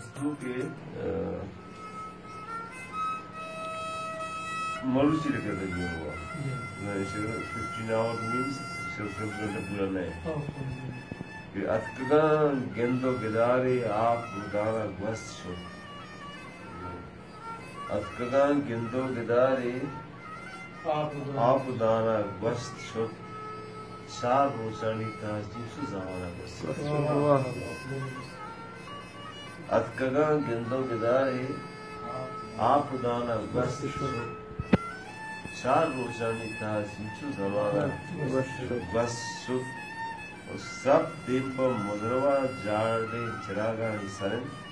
تو کہ، آ، مروچی لکھتا گیا ہوا۔ جی۔ میں شعر fifteen hours means شعر، شعر، شعر پورا نہیں۔ اوکے، جی۔ کہ اتکگاں گند و گدارے آپ و دانا گوست شد۔ اتکگاں گند و گدارے آپ و دان۔ آپ و دانا گوست شد۔ چار روچانی تہا چنچو زمانہ گوست شد۔ واہ۔ اتکگاں گند و گدارے آپ و دانا گوست شد۔ چار روچانی تہا چنچو زمانہ گوست شد۔ و سرپ دیم پہ مزروا جاڑیں چراگانی سر انت۔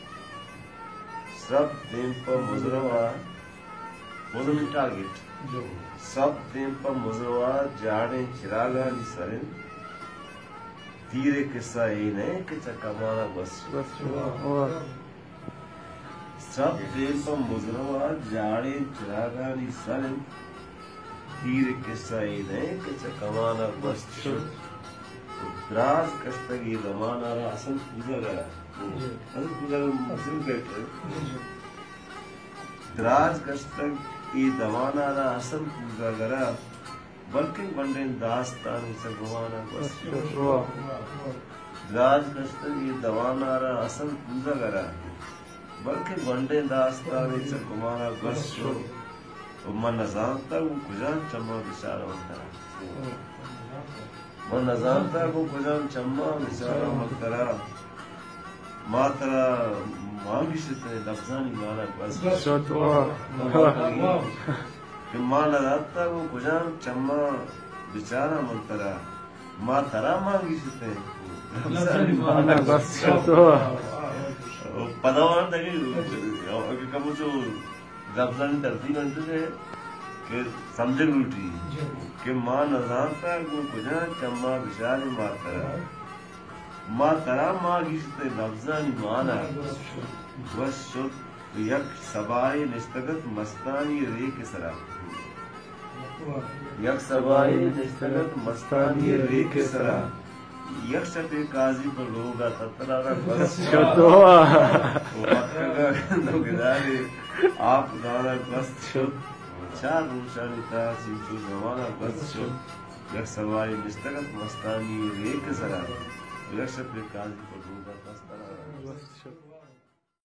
سرپ دیم پہ مزروا، مزر means target۔ جو۔ سرپ دیم پہ مزروا جاڑیں چراگانی سر انت۔ تیر ءِ قصہ اے نہ انت کہ چہ کمانا گوست شد۔ گوست شد۔ واہ۔ سرپ دیم پہ مزروا جاڑیں چراگانی سر انت۔ تیر ءِ قصہ اے نہ انت کہ چہ کمانا گوست شد۔ دراز کشتگ اے دمانا را حسن کوزگ ءَ را۔ جی۔ حسن کوزگ ءَ را مسلم بیٹھ۔ جی۔ دراز کشتگ اے دمانا را حسن کوزگ ءَ را، بلکیں گونڈیں داستانے چہ گمانا گوست شد۔ واہ۔ دراز کشتگ اے دمانا را حسن کوزگ ءَ را، بلکیں گونڈیں داستانے چہ گمانا گوست شد۔ و من نزانتگ گوں کجام چماں بچاراں من ترا۔ من نزانتگ گوں کجام چماں بچاراں من ترا۔ ما ترا مان گشتیں لبزانی مانا گوست شد۔ واہ۔ کہ ما نزانتگ گوں کجام چماں بچاراں من ترا۔ ما ترا مان گشتیں لبزانی مانا گوست شد۔ پدا وان دگہ، اگہ کمو چو لبزانی ترتیب انت کہ، کہ سمجھگ لوٹی۔ جی۔ کہ ما نزانتگ گوں کجام چماں بچاریں ما ترا۔ ما ترا مان گشتیں لبزانی مانا گوست شد۔ و یک سباہے نشتگ ات مستانی ریک ءِ سرا۔ یک سباہے نشتگ ات مستانی ریک ءِ سرا۔ یک شپے قاضی پہ لوگ ءَ تترا را گوست شد۔ و اتکگاں گند و گدارے آپ دانا گوست شد۔ چار روچانی تہا چنچو زمانہ گوست شد۔ یک سباہے نشتگ ات مستانی ریک ءِ سرا۔ یک شپے قاضی